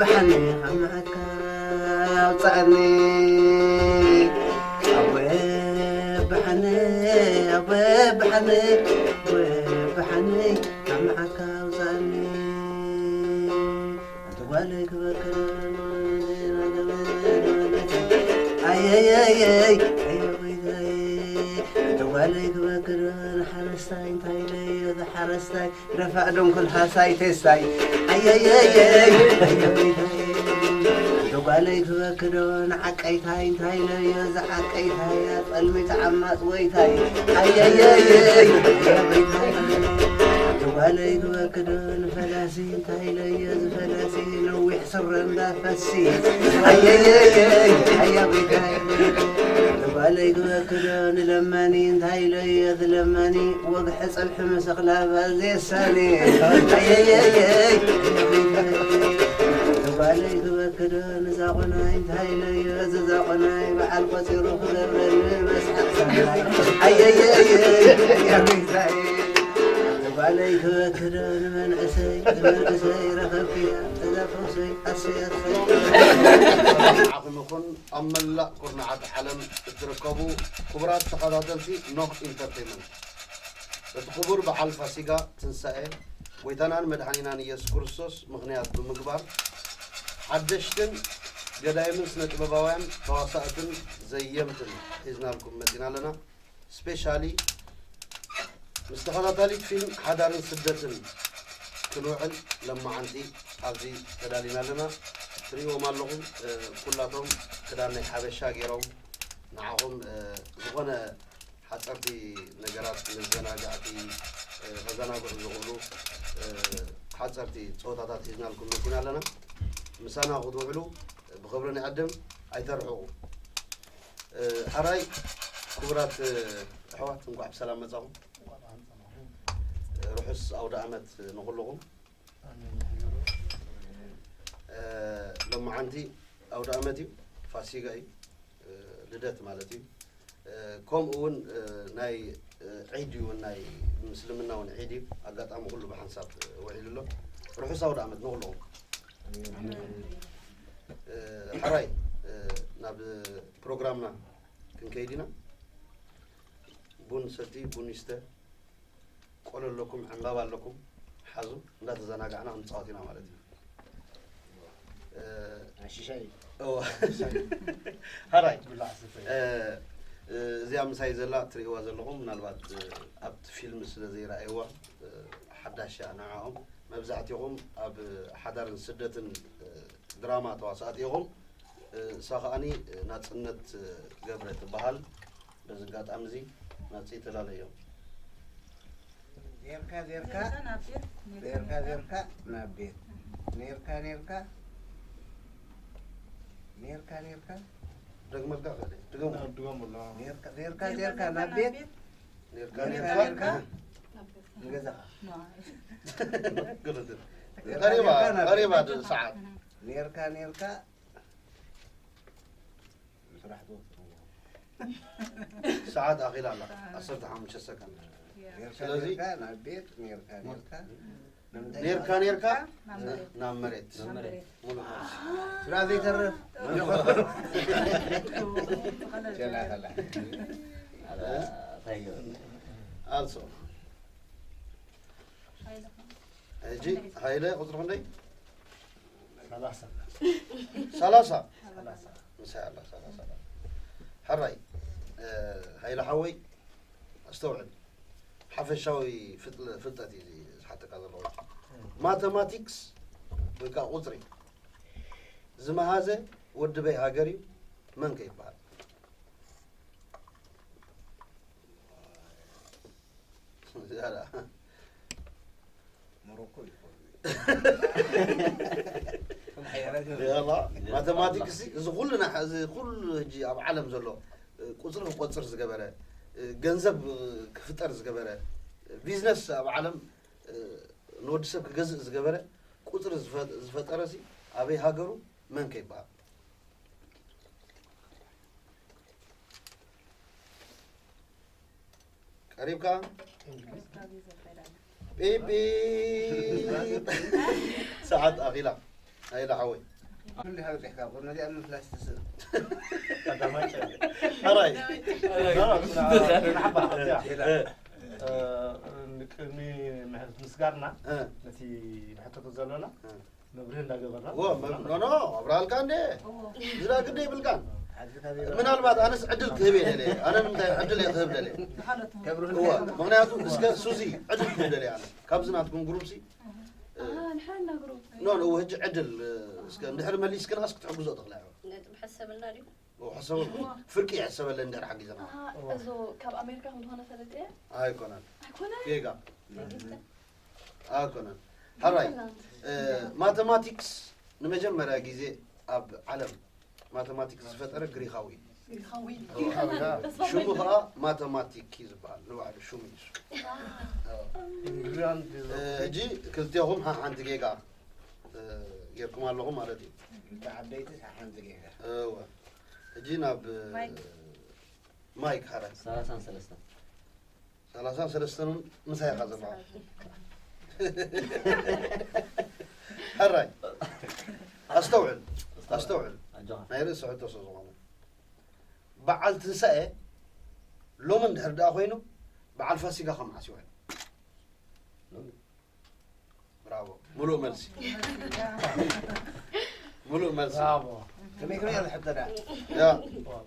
ብሓኒ ካብ መዓካ ኣውፅኣኒ ኣቦየ፣ ብሓኒ ኣቦየ፣ ብሓኒ ኣቦየ፣ ብሓኒ ካብ መዓካ ኣውፅኣኒ። ኣንቲ ጓለይ ክበክር ኣየየየይ ኣየ ጎይታይ፣ ኣንቲ ጓለይ ክበክር ንሓረስታይ እንታይ ኢለዮ ዝሓረስታይ ደፋዕ ዶንኩል ሃሳይ ቴሳይ ኣየየየይ ኣየ ጎይታይ፣ ኣንቲ ጓለይ ክበክዶ ንዓቀይታይ እንታይ ኢለዮ ዝዓቀይታይ ኣጸልሚ ተዓማጽ ወይታይ ኣየየየይ ኣየ ጎይታይ፣ ኣንቲ ጓለይ ክበክዶ ንፈላሲ እንታይ ኢለዮ ዝፈላሲ ነዊሕ ስረ እንዳፈሲ ኣየየየይ ኣየ ጎይታይ፣ ኣንቲ ጓለይ ክበክዶ ንለማኒ እንታይ ኢለዮ ዝለማኒ ወግሐ ጸብሒ ምስ ኣኽላባ ዘየሳኒ ኣየየየይ ኣየ ጎይታይ፣ ኣንቲ ጓለይ ክበክዶ ንዛቑናይ እንታይ ኢለዮ ዝዛቑናይ በዓል ቆጺሩ ክገብረኒ መስሓቕ ሰናይ ኣየየየይ ኣየ ጎይታይ፣ ኣንቲ ጓለይ ክበክዶ ንመንእሰይ ንመንእሰይ ረኸብክያ እዛ ፈውሰይ ኣሰይ ኣሰይ። ንዓኹም ይኹን ኣብ መላእ ኩርናዓት ዓለም እትርከቡ ክቡራት ተኸታተልቲ ኖህ ኢንተርቴይመንት፣ በቲ ክቡር በዓል ፋሲጋ ትንሳኤ ጐይታናን መድሓኒናን ኢየሱስ ክርስቶስ ምኽንያት ብምግባር ሓደሽትን ገዳይምን ስነ ጥበባውያን ተዋሳእትን ዘየምትን ሒዝናልኩም መጺና ኣለና። ስፔሻሊ ምስ ተኸታታሊት ፊልም ሓዳርን ስደትን ክንውዕል ለማዓንቲ ኣብዚ ተዳሊና ኣለና። ትርእይዎም ኣለኹም፣ እ፣ ኩላቶም ክዳን ናይ ሓበሻ ገይሮም ንዓኹም፣ እ፣ ዝኾነ ሓፀርቲ ነገራት መዘናጋዕቲ፣ እ፣ ከዘናግዑ ዝኽእሉ፣ እ፣ ሓፀርቲ ፀወታታት ሒዝናልኩም መፂና ኣለና። ምሳና ክትውዕሉ ብኽብሪ ንዕድም፣ ኣይተርሕቑ። እ፣ ሕራይ ክቡራት፣ እ፣ ኣሕዋት እንኳዕ ብሰላም መጻኹም። እ፣ ርሑስ ኣውደ ዓመት ንኹልኹም። እ፣ ሎማዓንቲ ኣውደ ዓመት እዩ፣ ፋሲጋ እዩ፣ እ፣ ልደት ማለት እዩ። እ፣ ከምኡ እውን፣ እ፣ ናይ፣ እ፣ ዒድ እዩ፣ ናይ ምስልምና እውን ዒድ እዩ። ኣጋጣሚ ኩሉ ብሓንሳብ፣ እ፣ ውዒሉ ኣሎ። ርሑስ ኣውደ ዓመት ንኹልኹም። እ፣ ሕራይ፣ እ፣ ናብ ፕሮግራምና ክንከይድ ኢና። ቡን ሰቲ፣ ቡን ይስተ፣ ቆሎ ኣለኩም፣ ዕምባባ ኣለኩም፣ ሓዙ፣ እንዳተዘናጋዕና ክንፃወት ኢና ማለት እዩ። እ፣ ኣሽሻይ። እወ። ሕራይ፣ ብላዕ ስተ። እ፣ እ፣ እዚኣ ምሳይ ዘላ ትርእይዋ ዘለኹም፣ ምናልባት፣ እ፣ ኣብቲ ፊልም ስለ ዘይረኣይዋ፣ እ፣ ሓዳሽ እያ ንዕኦም። መብዛሕትኹም ኣብ ሓዳርን ስደትን፣ እ፣ ድራማ ተዋሳእቲ ኢኹም። እ፣ እሳ ከኣኒ፣ እ፣ ናጽነት፣ እ፣ ገብረ ትበሃል። በዚ ኣጋጣሚ እዚ ናጽ ተላለዮም። ኔርካ ኔርካ፣ ኔርካ ኔርካ ናብ ቤት፣ ኔርካ ኔርካ ናብ ቤት፣ ኔርካ ኔርካ፣ ኔርካ ኔርካ፣ ደግመልካ ከ፣ ድገሙ። ናብ ድገሙላ። ኔርካ ኔርካ ኔርካ ናብ ቤት፣ ኔርካ ኔርካ ኔርካ ኔርካ ንገዛኻ። ግርግር። ኔርካ ቀሪባ፣ ኔርካ ናብ ቀሪባ ቤት። ሰዓት። ኔርካ ኔርካ፣ ንስራሕ ትወፍርዎ። ሰዓት ኣኺላ ኣላ፣ ዓሰርተ ሓሙሽተ ሰከንድ። ያ። ኔርካ ስለዚ ኔርካ ናብ ቤት፣ ኔርካ ኔርካ፣ ንምንታይ ኔርካ ኔርካ ናብ መሬት። ናብ መሬት። ናብ መሬት። ሙሉእ መልሲ። ስራ ዘይተርፍ። ጀላተላ። እ? ኣልሶ። ሕጂ ሃይለ ቁጽሪ ክንደይ? ሰላሳ። ሰላሳ? ሰላሳ። ምሳይ ኣላ ሰላሳ። ሕራይ፣ እ፣ ሃይለ ሓወይ፣ ኣስተውዕል። ሓፈሻዊ ፍጥለ-፣ ፍልጠት እዩ እዚ ዝሓተካ ዘለኹ። ማተማቲክስ ወይ ከዓ ቁፅሪ ዝመሃዘ ወዲ በይ ሃገር እዩ፣ መን ከ ይበሃል? ዝያዳ። ሞሮኮ ይኾን። ከም ሓያላት ያላ፣ ማተማቲክስ እዚ ኩሉ ና-፣ እዚ ኩሉ ሕጂ ኣብ ዓለም ዘሎ፣ እ፣ ቁፅሪ ክቆፅር ዝገበረ፣ እ፣ ገንዘብ፣ እ፣ ክፍጠር ዝገበረ፣ እ፣ ቢዝነስ ኣብ ዓለም፣ እ፣ ንወዲ ሰብ ክገዝእ ዝገበረ ቁፅሪ ዝፈ-፣ ዝፈጠረ ሲ ኣበይ ሃገሩ መን ከ ይበሃል? ቀሪብካ? ጲጲ። ሰዓት ኣኺላ። ኣይላ ሓወይ። ኩሉ ካብ ርኢኻ፣ ነዚኣ ምፍላስ ትስእ። ቀዳማይ ጨ-፣ ሕራይ። እ፣ እ፣ እ፣ ቅድሚ ምሕ-፣ ምስጋርና እ። ነቲ ንሕተቶ ዘለና እ። መብርሂ እንዳገበርና። ዎ፣ መ-፣ ኖ፣ ኖ፣ ኣብራልካ እንዴ? ግዳ ግደ ይብልካን። ምናልባት ኣነስ ዕድል ክህብ እየ ደልየ። ኣነ ንምንታይ ዕድል እየ ክህብ ደልየ? እዎ፣ ምኽንያቱ እስከ ሱዚ ዕድል ክህብ ደልየ ኣነ። ካብዚ ናትኩም ግሩፕሲ፣ እ፣ ኣሃ፣ ንሕና ግሩፕ። ኖ፣ ኖ፣ ሕጂ ዕድል፣ እ፣ እስከ እንድሕር መሊስክናስ ክትሕግዞ ትኽእላ ኢኹም። ነጥቢ ሕሰብልና ድዩ? ኦ፣ ሕሰበልኩም። ፍርቂ ይሕሰበለን እንድሕር ሓጊዘና። ኣሃ፣ እዞ ካብ ኣሜሪካ ከም ዝኾነ ፈለጥ እየ። ኣይኮነን። ኣይኮነን? ጌጋ። ጌጋ። ኣይኮነን። ሕራይ፣ እ፣ ማተማቲክስ ንመጀመርያ ግዜ ኣብ ዓለም ማተማቲክስ ዝፈጠረ ግሪኻዊ እዩ። ግሪኻዊ። ሽሙ ከዓ ማተማቲክ እዩ ዝበሃል። ንባዕሉ ሽሙ እዩ እሱ። እ፣ ሕጂ ክልቴኹም ሓ-፣ ሓንቲ ጌጋ፣ እ፣ ጌርኩም ኣለኹም ማለት እዩ። ክልተ ዓበይቲ ሓንቲ ጌጋ። እወ። ሕጂ ናብ፣ እ፣ ማይክ። ማይክ ሓረ። ሰላሳን ሰለስተን። ሰላሳን ሰለስተን እውን ምሳይ ኢኻ ዘለኻ። ሕራይ። ኣስተውዕል። ኣስተውዕል። ኣጆኻ። ናይ ርእሲ ሕቶ ስለ ዝኾነ። በዓል ትንሳኤ ሎሚ እንድሕር ደኣ ኮይኑ፣ በዓል ፋሲካ ካብ መዓስ ይውዕል? ሎሚ። ብራቮ። ሙሉእ መልሲ። ሙሉእ መልሲ። ብራቮ። ከመይ ከመይ እያ ዝሕተዳ? ያ፣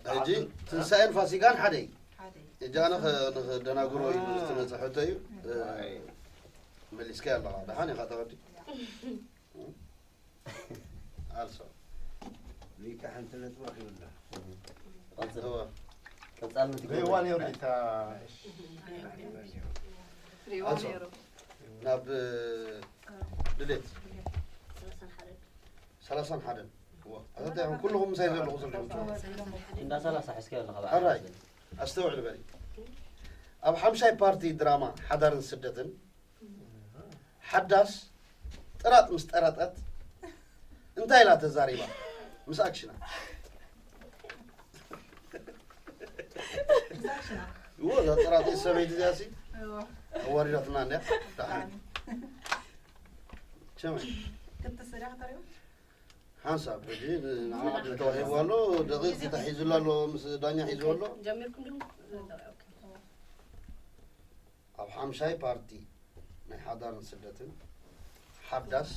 ሕጂ ትንሳኤን ፋሲካን ሓደ እዩ። ሓደ እዩ። ሕጂ ኣነ ኸ-፣ ንኸደናግሮ ኢሉ ዝተመጸ ሕቶ እዩ። እ፣ ኣይ። መሊስካዮ ኣለኻ። ደሓን ኢኻ ተቐዲ። ኣልሶ። ሊቀ ሓንቲ ነጥቢ ረኺቡ ኣሎ። ቀጽል። እወ። ቀጻልነት ሪእዋ ይጎድል። ነይሩ ኢታ። ሪእዋ ኣልሶ። ነይሩ። ናብ፣ እ፣ ድሌት። ሰላሳን ሓደን። ሰላሳን ሓደን። እወ። ኣታ እንታይ ኩልኹም ምሳይ ዘለኹ ዘለኹም። እንዳ ሰላሳ ሒዝካዮ ኣለኻ በዓል። ሕራይ። ኣስተውዕል በሊ። ኣብ ሓምሻይ ፓርቲ ድራማ ሓዳርን ስደትን ሓዳስ ጥራጥ ምስ ጠረጠት እንታይ ኢላ ተዛሪባ? ምስ ኣክሽና። እዎ፣ እዛ ጥራጥ ሰበይቲ እዚኣ ሲ እዎ። ኣዋሪዳትና እንድያ። ደሓን። ቸመ። ክትስእ ዲኻ ተሪኡ? ሓንሳብ፣ ሕጂ ንዓ ዕድል ተዋሂቡ ኣሎ፣ ደቂቕ ተታሒዙሉ ኣሎ፣ ምስ ዳኛ ሒዙ ኣሎ። ጀሚርኩም ዲኹም? ኦኬ። ኣብ ሓምሻይ ፓርቲ ናይ ሓዳርን ስደትን ሓዳስ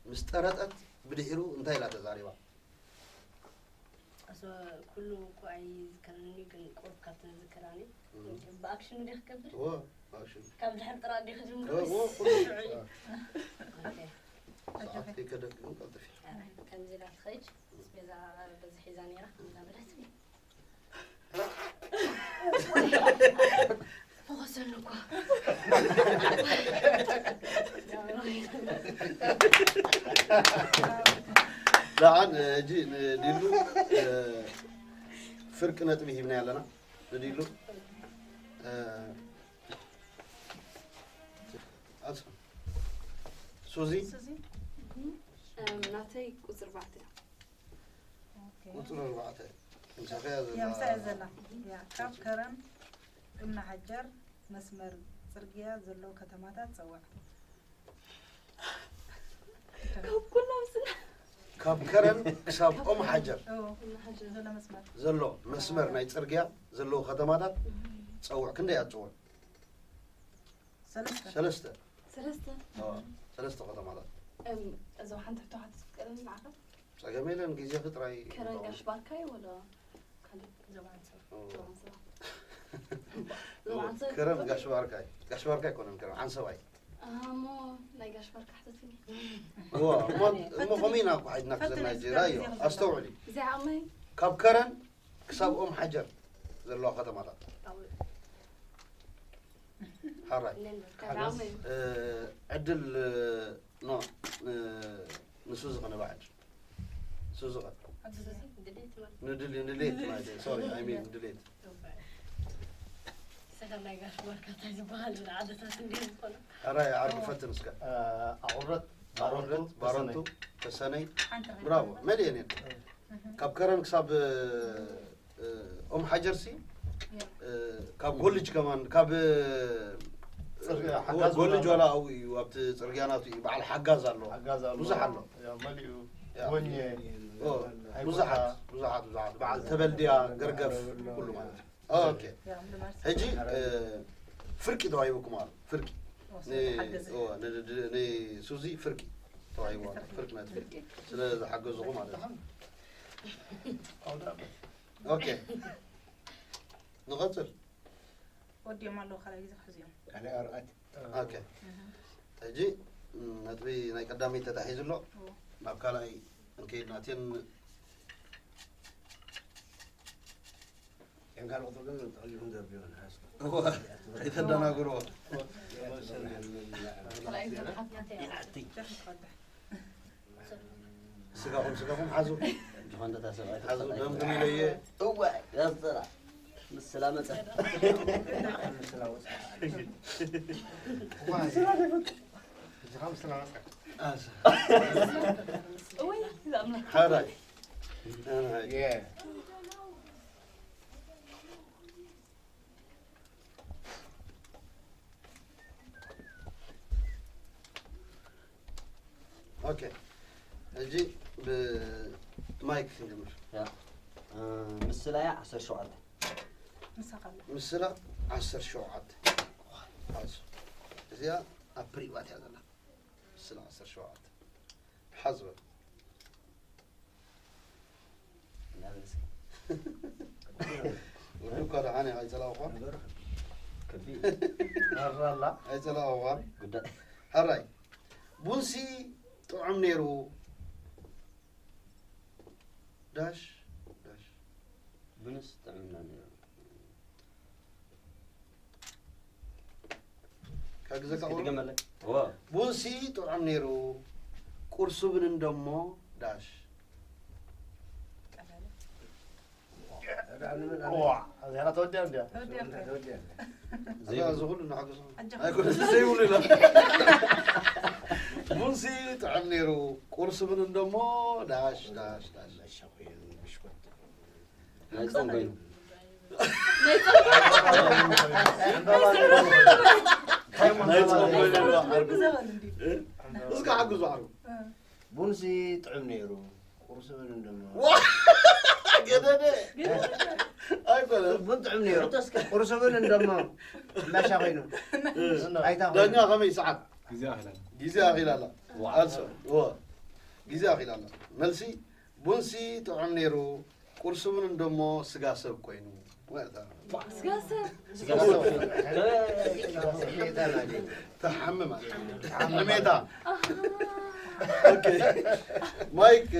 ምስ ጠረጠት ብድሒሩ እንታይ ኢላ ተዛሪባ? ኣሰ-፣ ኩሉ እኮ ኣይዝከረንን እዩ፣ ግን ቁሩብ ካብቲ ዝዝከራኒ። እም። ብኣክሽን እንዲህ ክገብር? እወ፣ ብኣክሽን። ካብ ድሕር ጥራጥ እንዲህ ክጅምር እወ፣ እወ፣ ወይስ? ኩሉ። ሽዑ እዩ? ኦኬ። ሰዓት ከይከደት ግን ቀልጥፊ። ኣረ፣ ከምዚ ኢላ ትኸይድ፣ ኣስቤዛ በዚ ሒዛ ነይራ፣ እናበለት። ፈኾሰሉ እኮ። ደሓን፣ ሕጂ ንዲሉ፣ እ፣ ፍርቂ ነጥቢ ሂብና ኣለና። ንዲሉ፣ እ፣ ኣጽ-፣ ሱዚ። ሱዚ። እም፣ ናተይ ቁጽሪ ኣርባዕተ እያ። ኦኬ። ቁጽሪ ኣርባዕተ። ምሳኻ እያ ዘላ። እያ፣ ምሳይ ዘላ። እያ፣ ካብ ከረን እምኒ ሓጀር መስመር ጽርግያ ዘለዉ ከተማታት ጸውዕ። ካብ ኩሎም ስለ ካብ ከረን ክሳብ ኦም ሓጀር ኦ፣ እምኒ ሓጀር ዘሎ መስመር። ዘሎ መስመር ናይ ጽርግያ ዘለዉ ከተማታት ጸውዕ። ክንደይ እያ ትጽውዕ? ሰለስተ። ሰለስተ። ሰለስተ። ኦ፣ ሰለስተ ከተማታት። እም፣ እዞም ሓንቲ ሕቶ ሓንቲ ትፍቀደኒ ንዓኻ? ጸገም የለን፣ ግዜኺ ጥራይ ከረን ይጠቕም። ጋሽ ባርካይ ወላ ካልእ? ዞባ ዓንሰባ። ኦ። ዞባ ዓንሰባ። ኦ፣ ዞባ ዓንሰባ ከረን ይጠቕም። ጋሽ ባርካይ። ጋሽ ባርካይ ኣይኮነን ከረን፣ ዓንሰባ እዩ። ኣሞ፣ ናይ ጋሽ ባርካ ሕተትኒ። እዋ፣ እሞ፣ እሞ ከምኡ ኢና እኮ ሓይድና ፈትኒ ክዘና እስከ ጅራ እዩ። ግዜ ኣስተውዕሊ። እዚኣ ዓመይ። ካብ ከረን ክሳብ ኦም ሓጀር ዘለዋ ከተማታት። ኣው። ሓራይ። ነን፣ ካብ ዓመይ። እ፣ ዕድል፣ እ፣ ኖ፣ እ፣ ንሱ ዝቐነባ ዕድል። ንሱ ዝቐ-፣ ንድሌት ማለት። ንድል-፣ ንድሌት ማለት እዩ። ሶሪ፣ ኣይ ሚን ድሌት። ሰላም ናይ ጋሽ ባርካ እንታይ ዝበሃል ዓድታት እንዲሁ ዝኾነ። ሕራይ ዓርቢ ፈትን እስከ። እ፣ ኣቑረት፣ ኣቑረት፣ ባረንቱ፣ ባረንቱ፣ ተሰነይ። ተሰነይ። ሓንቲ ብራቮ፣ መሊኤን እየን። ካብ ከረን ክሳብ፣ እ፣ ኦም ሓጀርሲ፣ እ፣ ካብ ጎልጅ ከማን፣ ካብ፣ እ፣ ጽርግያ፣ ሓጋዝ ጎልጅ እውን ኣሎ። ዋላ ኣብኡ እዩ፣ ኣብቲ ጽርግያ ናቱ እዩ። በዓል ሓጋዝ ኣሎ። ሓጋዝ ኣሎ። ብዙሕ ኣሎ። ያ፣ መሊኡ። ወኘ። ኦ፣ ብዙሓት ብዙሓት ብዙሓት በዓል ተበልድያ ገርገፍ ኩሉ ማለት እዩ። ኦኬ። ሕጂ ፍርቂ ተዋሂቡኩም ኣሎ። ፍርቂ ንሱዚ ፍርቂ ተዋሂቡ ኣሎ። ፍርቂ ነጥቢ ስለ ዝሓገዝኹ ማለት እዩ። ኦኬ፣ ንቐፅል። ወዲኦም ኣለዉ ካልኣይ ግዜ ክሕዙ እዮም። ካልኣይ ኣርኣት። ኦኬ፣ ሕጂ ነጥቢ ናይ ቀዳመይ ተታሒዙ ኣሎ። ናብ ካልኣይ እንከይድና እቲን ያን ካልእ ቁፅሪ ግን ተቐይሩን ደርቢዮን ሓስ። እዋ፣ ኣይተደናግርዎ። ስጋኹም ስጋኹም ሓዙ። ዝኾነ ተሰብኣይ ሓዙ፣ ደም ግን ይለየ። እዋ፣ ያዝጠራ። ምስላ መጸ። ሓራይ። ኦኬ፣ ሕጂ ብማይክ ክንጀምር። ምስላ እያ ዓሰርተ ሸውዓተ። ምስላ ዓሰርተ ሸውዓተ። እዚኣ ኣብ ፕሪቫት እያ ዘላ። ምስላ ዓሰርተ ሸውዓተ። ሓዝበ። ወዲ እኳ ደሓን እያ፣ ኣይጸላእኳ። ኣይጸላእኳ። ሕራይ። ቡንሲ ጥዑም ነይሩ። ዳሽ፣ ዳሽ። ቡንስ ጥዑምና ነይሩ። ካብ ግዜ እስኪ ካውሎ? ድገመለይ። ዎ። ቡንሲ ጥዑም ነይሩ፣ ቁርሱ ብን እንደሞ ዳሽ። ዋ፣ እዚኣ ተወዲኣ እንድያ። ተወዲኣ እንድያ። ተወዲኣ እንድያ። እዛ እዚ ኩሉ እናሓገዝኩም። ኣጆኹም። ኣይኮነ፣ ዘይብሉ ኢላ። ቡንሲ ጥዑም ነይሩ፣ ቁርሱ ብን እንደሞ ዳሽ፣ ዳሽ፣ ዳሽ። ናይ ጾም ኮይኑ። ናይ ጾም ኮይኑ። እስከ ሓግዙ ዓርቡ። ቡንሲ ጥዑም ነይሩ፣ ቁርሲ ብን እንደሞ። ዋ! ገደደ። ኣይኮነ። ቡን ጥዑም ነይሩ፣ ቁርሲ ብን እንደሞ። መሻ ኮይኑ። ኣይታ ኮይኑ። ዳኛ ከመይ ሰዓት? ግዜ ኣኺላ። ግዜ ኣኺላ ኣላ። ዋ። ኣልሶ። ዋ። ግዜ ኣኺላ ኣላ። መልሲ፣ ቡንሲ ጥዑም ነይሩ፣ ቁርሲ ብን እንደሞ ስጋ ሰብ ኮይኑ። ወእታ። ስጋ ሰብ። ስጋ ሰብ። ተሓምም ኣለ። ተሓምም ኣለ። ኦኬ። ማይክ፣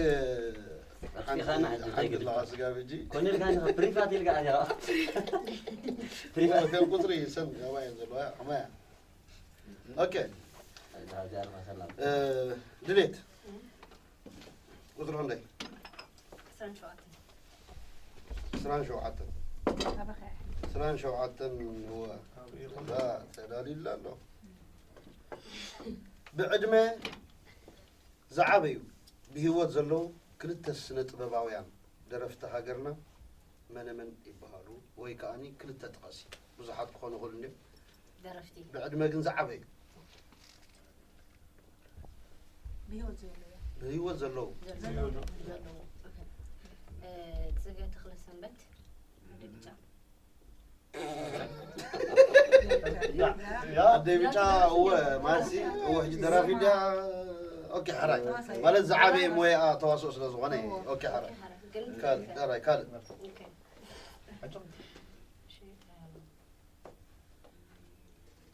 ኣጥፊእኻና ሓንቲ፣ ሕጂ ሓንቲ ከይግድፍ። ኣለዋ ስጋ ብጂ። ኮነ ኢልካ ኢኻ፣ ፕሪፋት ኢልካ ኣትኻ። ፕሪፋት። እተን ቁፅሪ ሰን ገባ እየን ዘለዋ፣ ሕማያ። ኦኬ። እዛ፣ እዛ ኣልካ ሰላም። እ፣ ድሌት። ቁፅሪ ክንደይ? ዕስራን ሸውዓተን። ዕስራን ሸውዓተን። ኣበኸ? ዕስራን ሸውዓተን፣ እወ። እዛ ተዳልዩላ ኣሎ። ብዕድመ ዝዓበዩ ብህይወት ዘለዉ ክልተ ስነ ጥበባውያን ደረፍቲ ሃገርና መነ መን ይበሃሉ? ወይ ከኣኒ ክልተ ጥቐሲ። ብዙሓት ክኾኑ ይኽእሉ እንድዮም። ደረፍቲ። ብዕድመ ግን ዝዓበዩ። ብህይወት ዘለዉ። ብህይወት ዘለዉ። ዘለዉ። ዘለዉ። ኦኬ። እ፣ ጽገ ተኽለ ሰንበት፣ ኣደ ብጫ። ኣደ ብጫ፣ እወ፣ ማሲ፣ እወ፣ ሕጂ ደራፊ ድያ? ኦኬ፣ ሕራይ። ማለት ዝዓበየ ሞያ ተዋስኦ ስለ ዝኾነ፣ እወ። ኦኬ፣ ሕራይ። ኦኬ፣ ሕራይ። ግን ካልእ፣ ሕራይ፣ ካልእ። ኦኬ።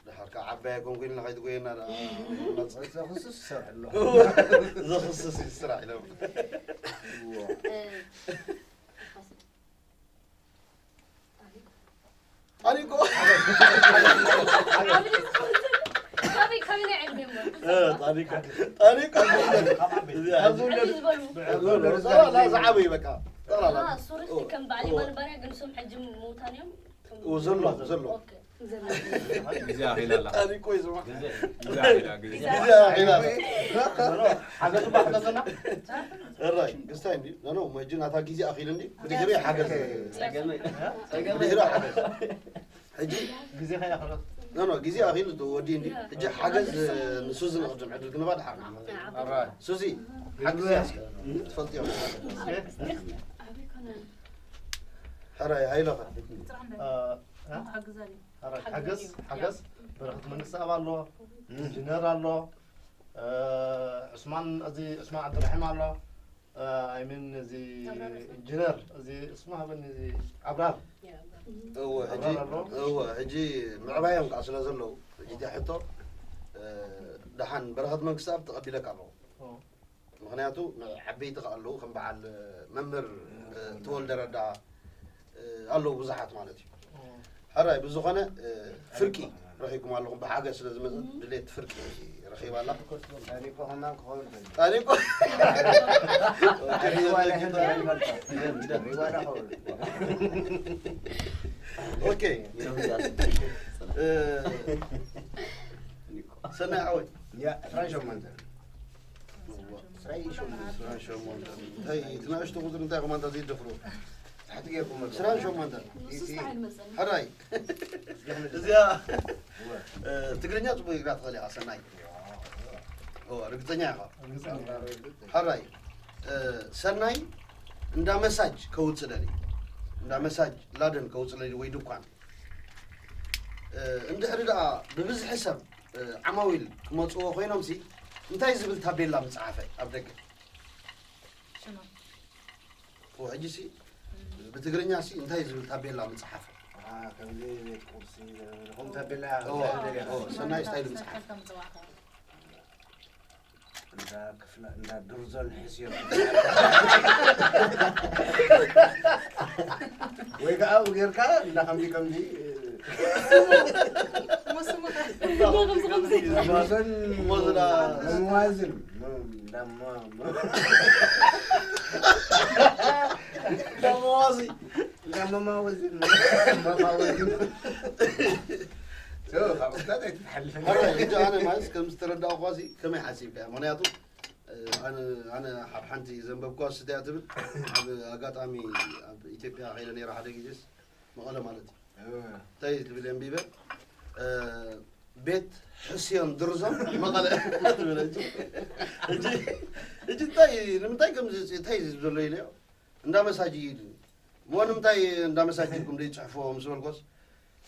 ደሓር ከዓ ዓባይ ኣይኮንኩ ኢልና ከይትጎየና ደኣ። ዘኽስስ ይሰርሕ ኣሎ። ዘኽስስ እዩ ስራሕ ኢሎም። እ፣ ጣኒቆ። ካበይ፣ ካበይ ናይ ዕድመ እሞ? እ፣ ጣኒቆ። ጣኒቆ። እዚኣ ኣብዚ ውለድ። ኣብዚ ውለድ። ጠቕላላ ዝዓበዩ በቃ። ጠቕላላ። ኣሃ፣ ሱር እስቲ ከም በዓል ኦ። ይማን ባርያ ግን እሶም ሕጂ ምውታን እዮም? ኦ፣ ዘሎ፣ ዘሎ። ኦኬ። ግዜ ኣኺላ ኣላ። ጣኒቆ እዩ ዝማ። ግዜ፣ ግዜ ኣኺላ፣ ግዜ። ግዜ ኣኺላ ኣላ። ሓገዝ ባሕተትና። እራይ፣ ክስታይ እንዲ? ኖ፣ ኖ፣ መጂ ናታ ግዜ ኣኺሉ እንዲ? ብድሕሪ ሓገዝ። ጸገመይ። ጸገመይ። ብድሕሪ ሓገዝ። ሕጂ ግዜ ከይኣኸሎ። ኖ ኖ፣ ግዜ ኣኺሉ ወዲ እንዲ። ሕጂ ሓገዝ ንሱዚ ንቕድም ዕድል ክንባ ድሓር ንዓኻ። ኣራይ። ሱዚ፣ ሓግዚ ያስከ ትፈልጥዮ። ሕራይ ሃይለኸ። ኣራይ፣ ሓገዝ ሓገዝ በረኸት መንግስቲ ኣብ ኣሎ፣ ኢንጂነር ኣሎ፣ ዑስማን፣ እዚ ዑስማን ዓብዱራሒም ኣሎ። ኣይምን፣ እዚ ኢንጂነር፣ እዚ እስማ ሃበኒ፣ እዚ ኣብራር። እወ ሕጂ፣ እወ ሕጂ ምዕባዮም ከዓ ስለ ዘለዉ፣ ሕጂ እቲኣ ሕቶ ደሓን በረኸት መንግስቲ ኣብ ተቐቢለካ ኣለኹ። ምኽንያቱ ዓበይቲ ከዓ ኣለዉ ከም በዓል መምህር ተወልደ ረዳ ኣለዉ ብዙሓት ማለት እዩ። ሕራይ ብዝኾነ ፍርቂ ረኺብኩም ኣለኹም። ብሓገዝ ስለ ዝመፀ ድሌት ፍርቂ ረኺባ ኣላ። ጣኒቆ ኦኬ። ሰናይ ዓወት። ያ ዕስራን ሸሞንተን። እንታይ እቲ ንእሽቶ ቁፅሪ እንታይ ከማንታ ዘይደፍሮ? ትሕቲ ጌርኩም ኣሎ። ዕስራን ሸሞንተን። ሕራይ እዚኣ ትግርኛ ፅቡቅ ኢግራ ትኽእል ኢኻ ሰናይ። ርግፀኛ ኢኻ። ሕራይ ሰናይ እንዳ መሳጅ ከውፅእ ደሊ፣ እንዳ መሳጅ ላደን ከውፅእ ደሊ ወይ ድኳን። እንድሕሪ ደኣ ብብዝሒ ሰብ ዓማዊል ክመፅዎ ኮይኖም ሲ እንታይ ዝብል ታቤላ ምፅሓፈ ኣብ ደገ? ሕጂ ሲ ብትግርኛ ሲ እንታይ ዝብል ታቤላ ምፅሓፈ? ከምዚ ቤት ቁርሲ ከምኡ ታቤላ ሰናይ ስታይል ምፅሓፍ። እንዳ ክፍላ እንዳ ድርዞን ሕስዮ ወይ ከዓ ጌርካ እንዳ ከምዚ ከምዚ ድርዞን መዋዝን መዋዚ እንዳ መማወዝን መማወዝን ኣነ ማለት ከም ዝተረዳእኳ ከመይ ሓሲብካ ምክንያቱ ኣነ ኣብ ሓንቲ ዘንበብኳ ስደያ ትብል ኣብ ኣጋጣሚ ኣብ ኢትዮጵያ ከይደ ነይረ ሓደ ግዜስ መቐለ ማለት እዩ እንታይ ትብል የንቢበ ቤት ሕስዮን ድርዞን መቐለ ትብል ሕጂ እንታይ ንምንታይ ከም እንታይ ዘሎ ኢለዮ እንዳ መሳጅ እዩ እሞ ንምንታይ እንዳ መሳጅ ኢልኩም ደይፅሕፍዎ ምስ በልኮስ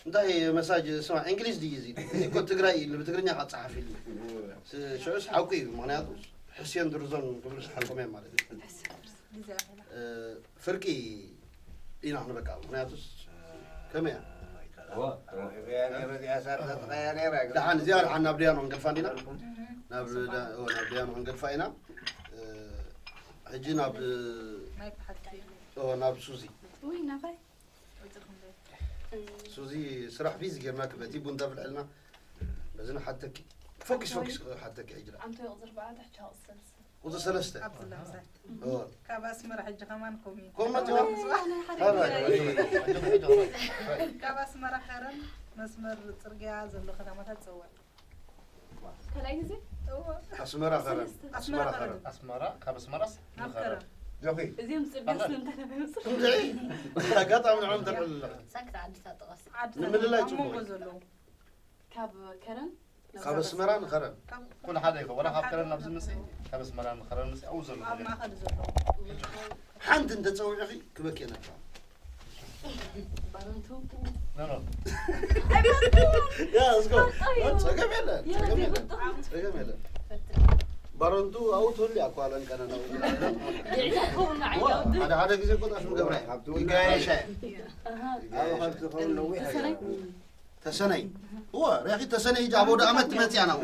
እንታይ መሳጅ ስማ እንግሊዝ ድዩ እዚ እዚ እኮ ትግራይ ኢሉ ብትግርኛ ከዓ ፀሓፍ ኢሉ ሽዑስ ሓቁ እዩ ምክንያቱ ሕስዮን ድርዞን ክብሉ ሓቆም እዮም ማለት እዩ ፍርቂ ኢና ክንበቃ ምክንያቱስ ከመይ እያ ደሓን እዚኣ ደሓን ናብ ድያኖ ክንገድፋ እንዲና ናብ ድያኖ ክንገድፋ ኢና ሕጂ ናብ ናብ ሱዚ ሱዚ ስራሕ ቢዚ ጌርና ክበቲ ቡን ተፍልሐልና በዚ ንሓተኪ ፎኪስ ፎኪስ ሓተኪ ሕጂ ቁፅሪ ሰለስተ ካብ ኣስመራ ሕጂ ከማን ኮሚ ኮመት ካብ ኣስመራ ከረን መስመር ፅርግያ ዘሎ ከተማታት ፀወር ካልኣይ ግዜ ኣስመራ ከረን ኣስመራ ከረን ኣስመራ ካብ ኣስመራስ ናብ ከረን ጆኺ እዚኦም ፅርግያ ስለምንታይ ተባሂሉ ኣጋጣሚ ንዕኦም ተልዕል ኣለኻ ሳክት ዓድታት ጥቐስ ንምልላይ ኣብ ፅቡቅ መንጎ እዩ። ዘለዉ ካብ ከረን ካብ ኣስመራ ንኸረን ኩሉ ሓደ ይኸውን ወላ ካብ ከረን ናብዚ ምፅእ ካብ ኣስመራ ንኸረን ምፅእ ኣብኡ ዘሎ ኣብ ማእኸል ዘለዉ ሓንቲ እንተፀዊዕኺ ክበኪ ነካ ባረንቱ ኖ ኖ ያ እስኮ ጸገም የለ ጸገም የለ ጸገም የለ ባረንቱ ኣብኡ ትህሉ እያ እኮ ኣለን ቀነና ሓደ ሓደ ግዜ እኮ ጣሽ ምገብራ ይጋየሻ ኣብ ካብ ዝኸውን ነዊሕ ተሰነይ እወ ሪኣኺ ተሰነይ ሂጂ ኣብ ወደ ኣመት ትመፅያ ነው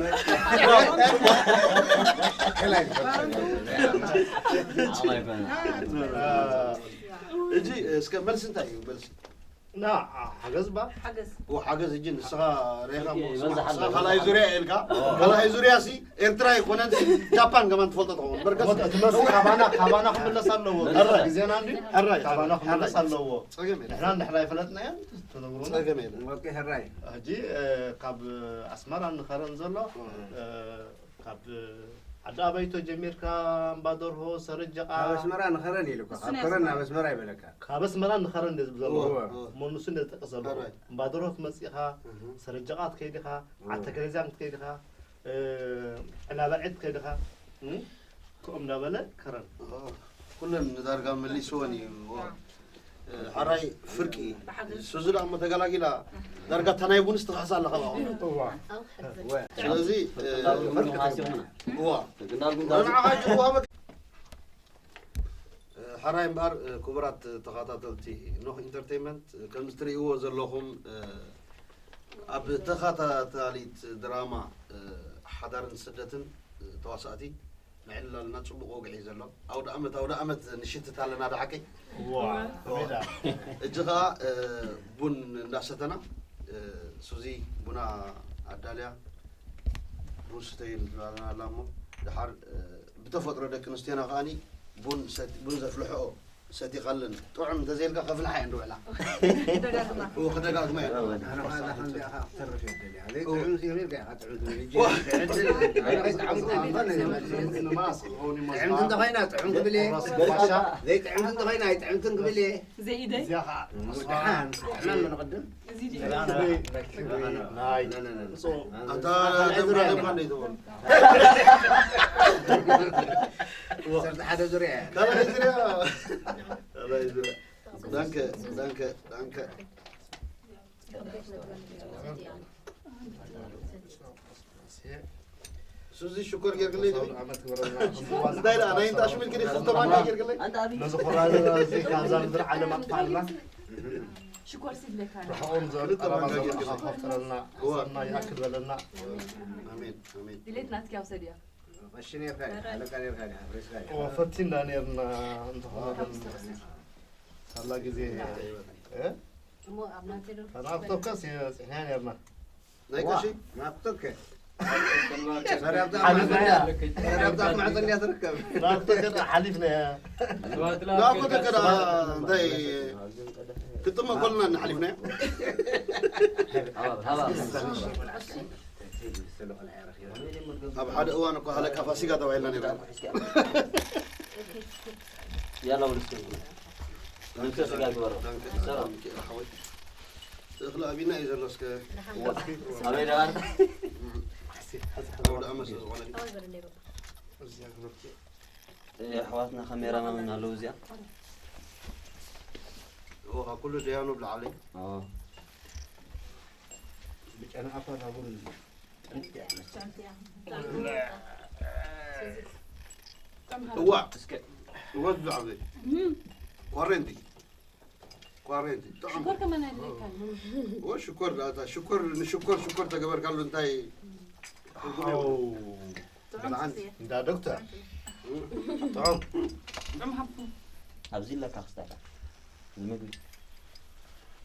እጂ እስከ መልሲ እንታይ እዩ መልሲ ና ሓገዝ ባ ሓገዝ እወ ሓገዝ እጂ ንስኻ ሪኢኻ እሞ ስማ፣ ንስኻ ካልኣይ ዙርያ ኢልካ ካልኣይ ዙርያ ሲ ኤርትራ ይኮነን ሲ ጃፓን ከማን ትፈልጦ ትኸውን በርከስ እቲ መልሲ ካባና ካባና ክምለስ ኣለዎ ኣራይ። ግዜና እንዲ ኣራይ ካባና ክምለስ ኣለዎ ጸገም የለን ንሕና ንድሕራ ይፈለጥናዮ ትነግሩና ጸገም የለን ወቂ ሕራይ ሕጂ ካብ ኣስመራ ንኸረን ዘሎ ካብ ዓዲ ኣባይቶ ጀሚርካ፣ እምባደርሆ፣ ሰረጀቓ፣ ካብ ኣስመራ ንኸረን ኢሉ እኮ፣ እሱ ካብ ናይ ከረን ናብ ኣስመራ። ኣስመራ ይበለካ። ካብ ኣስመራ ንኸረን እንደ ዝብል ዘሎ። እወ፣ እወ። እሞ ንሱ እንደ ዝጠቅስ ዘሎ። ሕራይ። እምባደርሆ ክትመጽእ ኢኻ፣ እህ። ሰረጀቓ ክትከይድ ኢኻ፣ እወ። ዓዲ ተከለዚያን ክትከይድ ኢኻ፣ እ፣ ዕላባዒ ክትከይድ ኢኻ፣ እ፣ ከምኡ እንዳበለ ከረን። እወ። ኩለን ንዳርጋ መሊስወን እዩ። እወ። እ፣ ሕራይ ፍርቂ። ብሓገዝ። ሱዚ ደኣ እሞ ተገላጊላ። ዳርጋ እታ ናይ ቡንስ ትኽሕሳ ኣለኻ ብኣኹም። እዋ። ስለዚ፣ እ፣ ፍርቂ ሓሲብና። እዋ። ግና ግን ንዓኻ እዩ እዋ በቃ። እ፣ ሕራይ እምበኣር፣ እ፣ ክቡራት ተኸታተልቲ ኖህ ኢንተርቴይንመንት፣ እ፣ ከምዚ ትርእይዎ ዘለኹም፣ እ፣ ኣብ ተኸታታሊት ድራማ፣ እ፣ ሓዳርን ስደትን፣ እ፣ ተዋሳእቲ ምዕላልና ጽቡቕ ወግዒ እዩ ዘሎ። ኣውደ ኣመት፣ ኣውደ ኣመት ንሽትት ኣለና ዶ ሓቀይ? እዋ፣ እዋ። ከመይ ደኣ? እጂ ኸኣ፣ እ፣ ቡን እንዳሰተና፣ እ፣ ሱዚ ቡና ኣዳልያ፣ ቡን ስተዩ እንዳበለና ኣላ እሞ፣ ደሓር፣ እ፣ ብተፈጥሮ ደቂ ኣንስትዮና ከኣኒ ቡን ሰት-፣ ቡን ዘፍልሕኦ ሰቲኻለን ጥዑም እንተዘይልካ ከፍልሓ እየን ዝውዕላ። ደጋግማ። እዎ፣ ክደጋግማ እየን። ኣነ ኸኣ እዛ ከምዚኣ ኸኣ ክትተርፍ እየ ዝደልያ። ዘይጥዑም ሲሆን ኢልካ ኢኻ ጥዑም ትብል። ሕጂ ዋ። ዕድል፣ ዕድል ኣይጠዓምኩን። ጥዕምቲ እንተኾይና ጥዑም ክብል እየ። ፋሻ። ዘይጥዕምቲ እንተኾይና ኣይጥዕምትን ክብል እየ። ዘይኢደይ። እዚኣ ኸኣ። ደሓን፣ ሕማም ንቕድም። እዚ ድዩ? ናይ፣ ናይ፣ ናይ፣ ናይ፣ ናይ፣ ናይ፣ ኣታ ካልኣይ ደማ ዙርያ ደማ ኢና። እንደ ይትበሉ። ዓሰርተ ሓደ ዙርያ እያ። ካልኣይ ዙርያ። ካልኣይ ዙርያ። ዳንከ፣ ዳንከ፣ ዳንከ። ሱዚ ሽኮር ጌርክለይ ዶ? እንታይ ደኣ፣ ናይ እንዳ ኣሽሚል ግዲ ክልተ ማንካ ጌርክለይ? ነዚ ኮራሪ እዚ ካብዛ ምድሪ ዓለም ኣጥፋኣልና። ሽኮር ሲድለካ። ርሕቑን ዘብል ክልተ ቀረባ ማንካ ዘብል ጌርክለይ። ኣኻ ክፍጠረልና። እዋ። ሰናይ ይኣክል በለና። ኣሜን፣ ኣሜን። ድሌት ናትኪ ኣውሰድያ። ቀሺ ኔርካ ዲኻ? ኣለቃ ኔርካ ዲኻ? ፍሬስካ ዲኻ? እዋ፣ ፈቲና ኔርና እንተኾነ ግን ካላ ግዜ፣ እ? እሞ ኣብ ናተይ ዶ? ኣና ኣብ ተከስ ጽሕያ ኔርና። ናይ ዋ፣ ቀሺ? ናብ ተከ። ሰሪያብታ ሓሊፍና እያ። ማዕጸን-፣ ሰሪያብታ ማዕጸን እያ ትርከብ። ናብ ተከ ሓሊፍና እያ። ናብ ተከ ደኣ እንታይ ክጥመ ኮልና እና ሓሊፍና እያ። ኣብ ሓደ እዋን እኮ ሃለቃ ፋሲካ ተባሂልና ነይርና። ያላ ወደ እስከ። ዳንከ፣ ዳንከ፣ ዳንከ፣ ዳንከ፣ ሓወይ። እኽሊ ኣቢና እዩ ዘሎ እስከ። ኣበይ ደኣ? ኣውደ ኣመት ስለ ዝኾነ ግን። ኣሕዋትና ካሜራማን ኣለዉ እዚኣ። ኦ፣ ካብ ኩሉ ደያኑ ብላዕሊ። ኦ። ብጨና ኣፋ ናቡን እዋ፣ እስከ። እዋ፣ ብዛዕባ ኳሬንቲ። ኳሬንቲ። ጥዑም። ሽኮር ከመን ኣይድለካን። እዋ፣ ሽኮር፣ ኣታ፣ ሽኮር፣ ንሽኮር፣ ሽኮር ተገበርካሉ እንታይ ትርጉም የብሉን። ጥዑም ብልዓን። ስየ። እንዳ ዶክተር። እም። ጥዑም። ጥዑም ሃብቱ። ኣብዚ ኣለካ ክስታካ። ንምግቢ።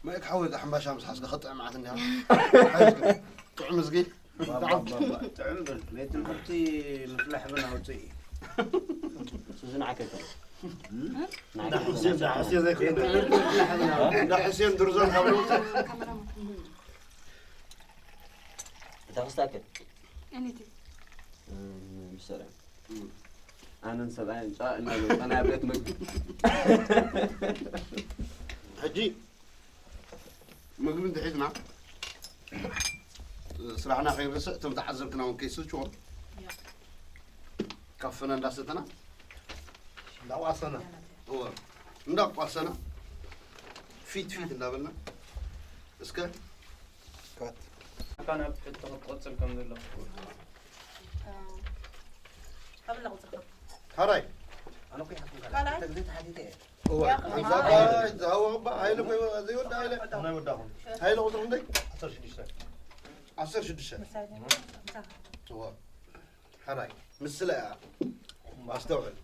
ማይክ ሓወይ፣ እዛ ሕምባሻ ምስ ሓዝካ ከጥዕም መዓት እንዲያ። ጥዑም እዝጊ። ባባ፣ ባባ፣ ጥዑም በል። ቤት ትምህርቲ ምፍላሕ ብን ኣውፅኢ። ሱዚ ንዓከ እኮ። እም? ንዓከ እንዳ እኮ። ሕሴን፣ እንዳ ሕሴን ዘይኮነ። ቤት ትምህርቲ ምፍላሕ ብን ኣውፅኢ። እንዳ ሕሴን ድርዞን ካብ ነውፅእ። እታ ክስታከ? ኣነቲ። እም፣ ምሰራ። እም። ኣነን ሰብኣይን ጫ እናበልካ ናይ ቤት ምግቢ። ሕጂ ምግቢ እንተሒዝና፣ ስራሕና ከይንርስዕ፣ እቶም ተዓዘብትና እውን ከይስልችዎም፣ ያ። ካፈና እንዳሰተና፣ እንዳቋሰና። እወ፣ እንዳቋሰና፣ ፊት ፊት እንዳበልና፣ እስከ ካት። ካን ኣብ ትሕቲ ክትቕጽል ከም ዘሎ። ኣበላ ቁጽርካ። ካራይ። ኣነ እኮ ይሓትኩም ካልኣይ። ካልኣይ። ክልተ ግዜ ተሓቲተ እየ። እወ፣ ያ፣ ሓንሳብ ዝሃወ እባ፣ ሃይለ እኮ ዘይወዳ ሃይለ። ናይ ወዳኹም። ሃይለ ቁጽሪ ክንደይ? ዓሰርተ ሽዱሽተ። ዓሰርተ ሽዱሽተ። ምሳሌ። እወ። ሓራይ። ምስላ እያ። ኣስተውዕል።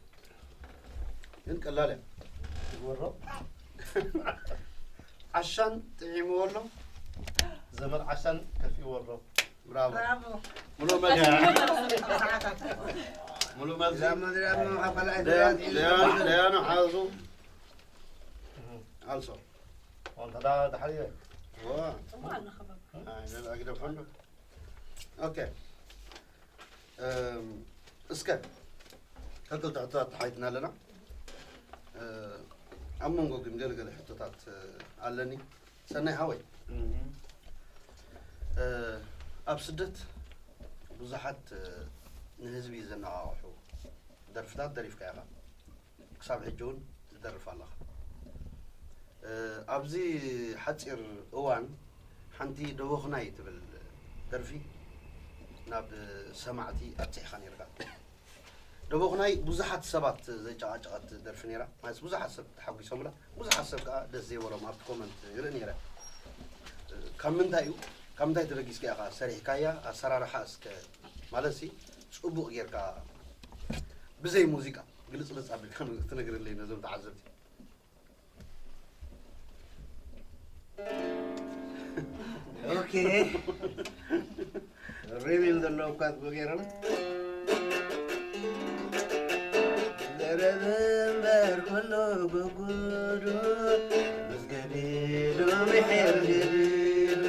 ግን ቀላል እያ። ትግበሮ። ዓሻን ጥዒምዎ ኣሎ። ዘመድ ዓሻን ከፊእዎ ኣሎ። ብራቮ። ብራቮ። ሙሉ መልሲ። ሙሉ መልሲ። እዛ መድረኽ ምን ካብ ካልኣይ ደያን-፣ ዙርያ ደያን-፣ ደያኑ ሓዙ። ኣልሶ። ኣንተ ዳ-፣ ዳሕሪ። ዋ። ጽቡቕ ኣለኻ ባባ። ኣይ፣ ዘላ ግደፍ ሓንዶ። ኦኬ። እም፣ እስከ ከክልተ ሕቶታት ተሓይትና ኣለና። ኣብ መንጎ ግን ገለገለ ሕቶታት ኣለኒ። ሰናይ ሓወይ፣ ኣብ ስደት ብዙሓት ንህዝቢ ዘነቓቕሑ ደርፍታት ደሪፍካ ኢኻ። ክሳብ ሕጂ እውን ትደርፍ ኣለኻ። ኣብዚ ሓፂር እዋን ሓንቲ ደቦኽናይ ትብል ደርፊ ናብ ሰማዕቲ ኣብፂሕኻ ነይርካ። ደቦኽናይ ብዙሓት ሰባት ዘጨቓጨቐት ደርፊ ነይራ። ማለት ብዙሓት ሰብ ተሓጒሶምላ፣ ብዙሓት ሰብ ከዓ ደስ ዘይበሎም ኣብቲ ኮመንት ይርኢ ነይረ። ካብ ምንታይ እዩ፣ ካብ ምንታይ ተበጊስካ ኢኻ ሰሪሕካያ? ኣሰራርሓ እስከ፣ ማለት ሲ፣ ፅቡቕ ጌርካ ብዘይ ሙዚቃ ግልፅልፅ ኣቢልካ ትነግርለይ ነዞም ተዓዘብቲ። ኦኬ። ሪቪል ዘለዎ እኳ ትጎ ገይሮም። ዘረብ እምበር ኩሉ ጉጉዱ፣ ምስ ገዲዱ ምሒር ገዲዱ።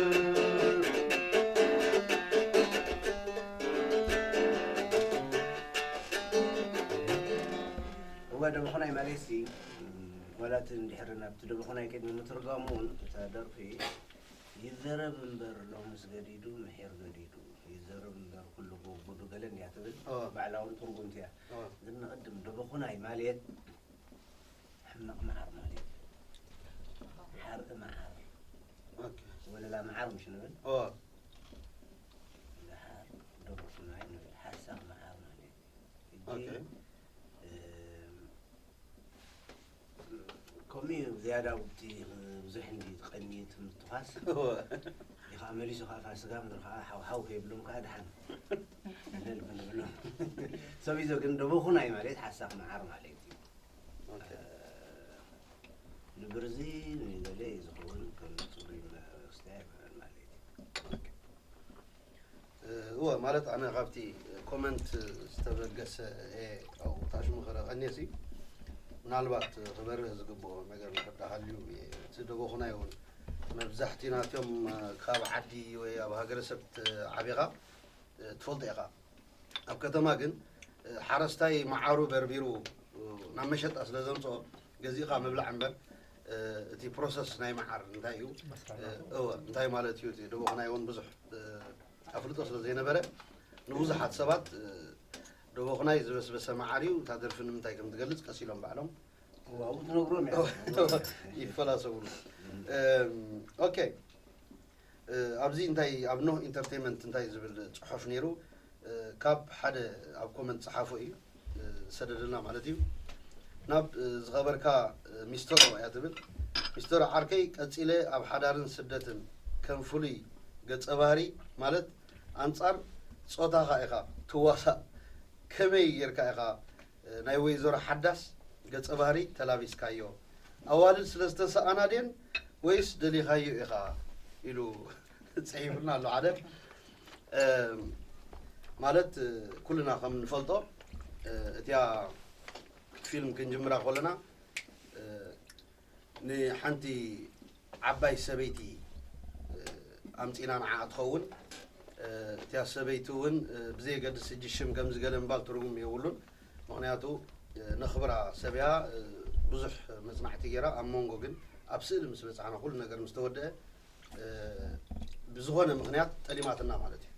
እዋ ደብኹናይ ማለት ሲ፣ ዋላ እቲ እንድሕር ናብቲ ደብኹናይ ቅድሚ ምትርጓሙ እውን እታ ደርፊ ይዘረብ እምበር ሎምስ ገዲዱ ምሒር ገዲዱ፣ ይዘረብ እምበር ኩሉ ጉጉዱ ገለ እንድያ ትብል። ኦ። ባዕላውን ትርጉምቲ እያ። ኦ። ግን ንቕድም ደበኹናይ ማለት ሕማቕ መዓር ማለት እዩ። ሓርኢ መዓር። ኦኬ። ወለላ መዓር ምሽ ንብል። ኦ። ደሓር ደበኹናይ ንብል ሓሳቕ መዓር ማለት እዩ። ሕጂ፣ ኦኬ። እም፣ ከምኡ እዩ ዝያዳ ውዲ ብዙሕ እንዲ ትቐኒ ትምትኳስ ኦ። ይኻ መሊሱ ኸዓ ፋስጋ ምድሪ ኸዓ ሓውሓው ከይብሎም ከዓ ደሓን እልል ክንብሎም ሰብ ይዞ ግን ደበኹናይ ማለት ሓሳኽ መዓር ማለት እዩ። ኦኬ። ንብርዚ ንገለ እዩ ዝኸውን ከም ፅሩይ መስተ ኣይኮነን ማለት እዩ። እወ፣ ማለት ኣነ ካብቲ ኮመንት ዝተበገሰ እየ ኣብኡ ታሽሙ ክረቐኒ ሲ ምናልባት ክበርህ ዝግብኦ ነገር እንድሕር ሃልዩ እየ። እቲ ደቦኹናይ እውን መብዛሕቲ ናትዮም ካብ ዓዲ ወይ ኣብ ሃገረሰብ ዓቢኻ ትፈልጦ ኢኻ። ኣብ ከተማ ግን ሓረስታይ መዓሩ በርቢሩ ናብ መሸጣ ስለ ዘምፅኦ ገዚእኻ ምብላዕ እምበር እቲ ፕሮሰስ ናይ መዓር እንታይ እዩ? እወ፣ እንታይ ማለት እዩ? እቲ ደቦኹናይ እውን ብዙሕ ኣፍልጦ ስለ ዘይነበረ ንብዙሓት ሰባት ደቦኹናይ ዝበስበሰ መዓር እዩ፣ እታ ደርፊ ንምንታይ ከም ትገልፅ ቀስ ኢሎም ባዕሎም ዋው ትነግሮም እያ። ይፈላሰብሉ። እም፣ ኦኬ። እ፣ ኣብዚ እንታይ ኣብ ኖህ ኢንተርቴይንመንት እንታይ ዝብል ፅሑፍ ነይሩ? እ፣ ካብ ሓደ ኣብ ኮመንት ፀሓፎ እዩ፣ እ፣ ዝሰደደልና ማለት እዩ። ናብ፣ እ፣ ዝኸበርካ፣ እ፣ ሚስተሮ እያ ትብል። ሚስተሮ ዓርከይ፣ ቀፂለ ኣብ ሓዳርን ስደትን ከም ፍሉይ ገፀ ባህሪ ማለት ኣንፃር ፆታኻ ኢኻ ትዋሳእ። ከመይ ጌርካ ኢኻ፣ እ፣ ናይ ወይዘሮ ሓዳስ ገፀ ባህሪ ተላቢስካዮ? ኣዋልድ ስለ ዝተሰኣና ድየን ወይስ ደሊኻዮ ኢኻ? ኢሉ ፅሒፉልና ኣሎ ሓደ። እ፣ ማለት፣ እ፣ ኩልና ከም ንፈልጦ፣ እ፣ እቲያ ፊልም ክንጅምራ ከለና፣ እ፣ ንሓንቲ ዓባይ ሰበይቲ፣ እ፣ ኣምፂና ንዓኣ ትኸውን። እ፣ እቲያ ሰበይቲ እውን፣ እ፣ ብዘየገድስ ሕጂ ሽም ከምዚ ገለ ምባል ትርጉም የብሉን። ምኽንያቱ፣ እ፣ ነኽብራ ሰብ እያ፣ እ፣ ብዙሕ መፅናዕቲ ገይራ፣ ኣብ መንጎ ግን ኣብ ስእሊ ምስ በፃሕና ኩሉ ነገር ምስ ተወደአ፣ እ፣ ብዝኾነ ምኽንያት ጠሊማትና ማለት እዩ።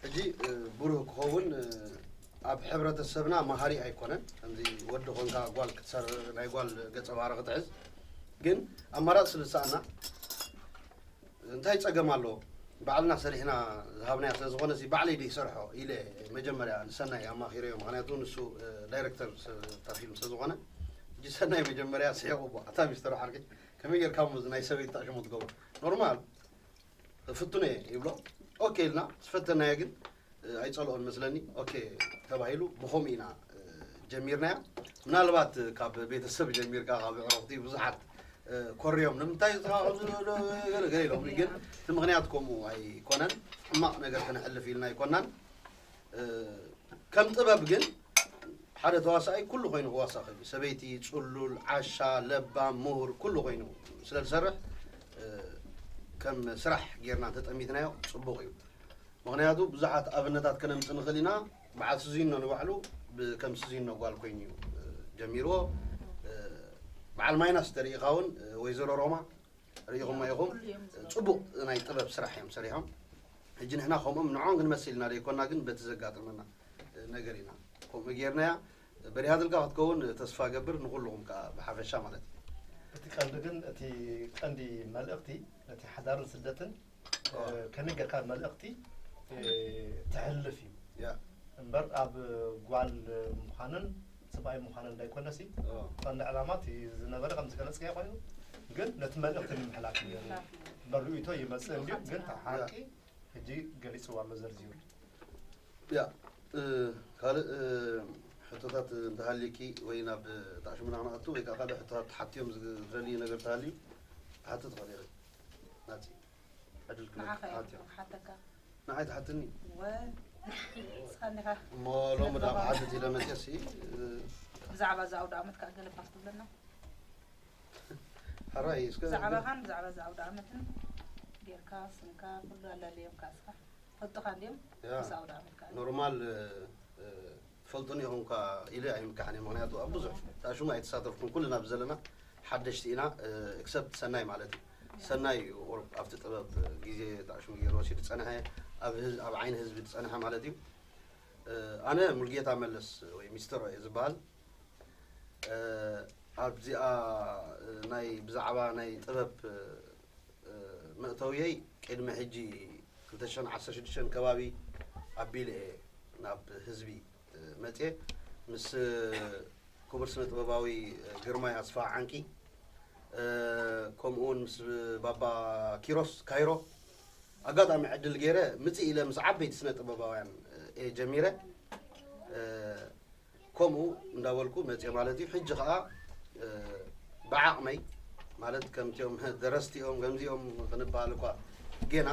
ሕጂ፣ እ፣ ብሩህ ክኸውን፣ እ፣ ኣብ ሕብረተሰብና መሃሪ ኣይኮነን። ከምዚ ወዲ ኾንካ ጓል ክትሰርር፣ ናይ ጓል ገጸ ባህሪ ክትሕዝ፣ ግን ኣማራጺ ስለ ዝሰኣና እንታይ ጸገም ኣሎ? ባዕልና ሰሪሕና ዝሃብናያ ስለ ዝኾነ፣ እዚ ባዕለይ ደይ ሰርሖ ኢለ መጀመርያ ንሰናይ ኣማኺረዮ። ምኽንያቱ ንሱ፣ እ፣ ዳይሬክተር ስ-፣ እታ ፊልም ስለ ዝኾነ፣ ሕጂ ሰናይ መጀመርያ ስሒቑ፣ "ኣታ ሚስተር ዓርከይ፣ ከመይ ጌርካ እሞ እዚ ናይ ሰበይቲ ኣሽሙር ትገብሮ? ኖርማል፣ ፍቱነ እየ" ይብሎ። ኦኬ ኢልና ዝፈተናዮ ግን፣ እ፣ ኣይጸልኦን መስለኒ። ኦኬ ተባሂሉ፣ ብኸምኡ ኢና፣ እ፣ ጀሚርናያ። ምናልባት ካብ ቤተሰብ ጀሚርካ፣ ካብ ኣዕሩኽቲ ብዙሓት፣ እ፣ ኮርዮም፣ "ንምንታይ እዚ ገለ ገለ" ኢሎም፣ ግን እቲ ምኽንያት ከምኡ ኣይኮነን። ሕማቕ ነገር ከነሕልፍ ኢልና ኣይኮናን። እ፣ ከም ጥበብ ግን ሓደ ተዋሳኣይ ኩሉ ኮይኑ ክዋሳእ ክእል እዩ። ሰበይቲ፣ ጽሉል፣ ዓሻ፣ ለባም፣ ምሁር፣ ኩሉ ኮይኑ ስለ ዝሰርሕ፣ እ፣ ከም ስራሕ ጌርና እንተጠሚትናዮ ጽቡቕ እዩ። ምኽንያቱ ብዙሓት ኣብነታት ከነምጽእ ንኽእል ኢና። በዓል ስዚኖ ንባዕሉ ብ- ከም ስዚኖ ጓል ኮይኑ እዩ እ፣ ጀሚርዎ። እ፣ በዓል ማይናስ ተሪኢኻ እውን እ፣ ወይዘሮ ሮማ ርኢኹማ ኢኹም። ጽቡቕ ናይ ጥበብ ስራሕ እዮም ሰሪሖም። ሕጂ ንሕና ከምኦም ንዖም ክንመስል ኢና ዘይኮና፣ ግን በቲ ዘጋጠመና እ፣ ነገር ኢና ከምኡ ጌርናያ። በሪሃትልካ ክትከውን ተስፋ ገብር፣ ንኹልኹም ከዓ ብሓፈሻ ማለት እዩ። እቲ ቀንዲ ግን እቲ ቀንዲ መልእኽቲ ነቲ ሓዳርን ስደትን እ፣ ከመይ ጌርካ መልእኽቲ እ፣ ተሕልፍ እዩ ያ እምበር ኣብ ጓል ምዃንን ሰብኣይ ምዃንን እንዳይኮነሲ ኦ፣ ቀንዲ ዕላማ እቲ ዝነበረ ከም ዝገለጽካዮ ኮይኑ ግን ነቲ መልእኽቲ ንምሕላፍ እዩ ነይሩ። እምበር ርእይቶ ይመጽእ እንድዩ ግን እቲ ሓቂ ሕጂ ገሊጽዎ ኣሎ ዘርዚሩ። ያ እ፣ ካልእ እ፣ ሕቶታት እንተሃልየኪ ወይ ናብ ጣዕሽሙና ክንኣቱ ወይ ከዓ ካልእ ሕቶታት ትሓትዮም ዝደልዩ ነገር ተሃልዩ ትሓቲ ትኽእል ኢኺ። ናቲ ዕድል ክህበኪ ንዓኻ እዮም ትሓትዮም። ክሓተካ። ንዓይ ትሓትኒ ወ ንስኻ እንዲኻ እሞ ሎሚ ዳ ክሓትት ኢለ መፅየሲ እ፣ ብዛዕባ እዚ ኣውደ ዓመት ከዓ ገለ ፓርት ትብለና። ሕራይ እስከ ብዛዕባኻን ብዛዕባ እዚ ኣውደ ዓመትን ጌርካ ስምካ ኩሉ ኣላለዮም ከዓ እስኻ ፈልጡኻ እንዲዮም ያ ምስ ኣውደ ዓመት ከዓ ኖርማል እ፣ እ፣ ትፈልጡን ኢኹም ካ ኢለ ኣይምካሕን እየ። ምክንያቱ ኣብ ብዙሕ ጣዕሽሙ ኣይተሳተፍኩም ኩልና ብዘለና ሓደሽቲ ኢና። እ፣ ኤክሰፕት ሰናይ ማለት እዩ። ሰናይ እዩ ቁሩብ ኣብቲ ጥበብ ግዜ ጣዕሽሙ ገይሩ ወሲዱ ዝፀንሐ ኣብ ህዝ- ኣብ ዓይኒ ህዝቢ ዝፀንሐ ማለት እዩ። እ፣ ኣነ ሙልጌታ መለስ ወይ ሚስተሮ እየ ዝበሃል። እ፣ ኣብዚኣ እ፣ ናይ ብዛዕባ ናይ ጥበብ እ፣ እ፣ መእተውየይ ቅድሚ ሕጂ ክልተ ሽሕን ዓሰርተ ሽዱሽተን ከባቢ ኣቢለ እየ ናብ ህዝቢ እ፣ መፅየ ምስ እ፣ ክቡር ስነ ጥበባዊ እ፣ ግርማይ ኣስፋ ዓንቂ እ፣ ከምኡ እውን ምስ ባባ ኪሮስ ካይሮ ኣጋጣሚ ዕድል ገይረ ምፅእ ኢለ ምስ ዓበይቲ ስነ ጥበባውያን እ፣ እየ ጀሚረ እ፣ ከምኡ እንዳበልኩ መፅየ ማለት እዩ። ሕጂ ከዓ እ፣ ብዓቕመይ ማለት ከምቲኦም ደረስቲኦም ከምዚኦም ክንበሃል እኳ ጌና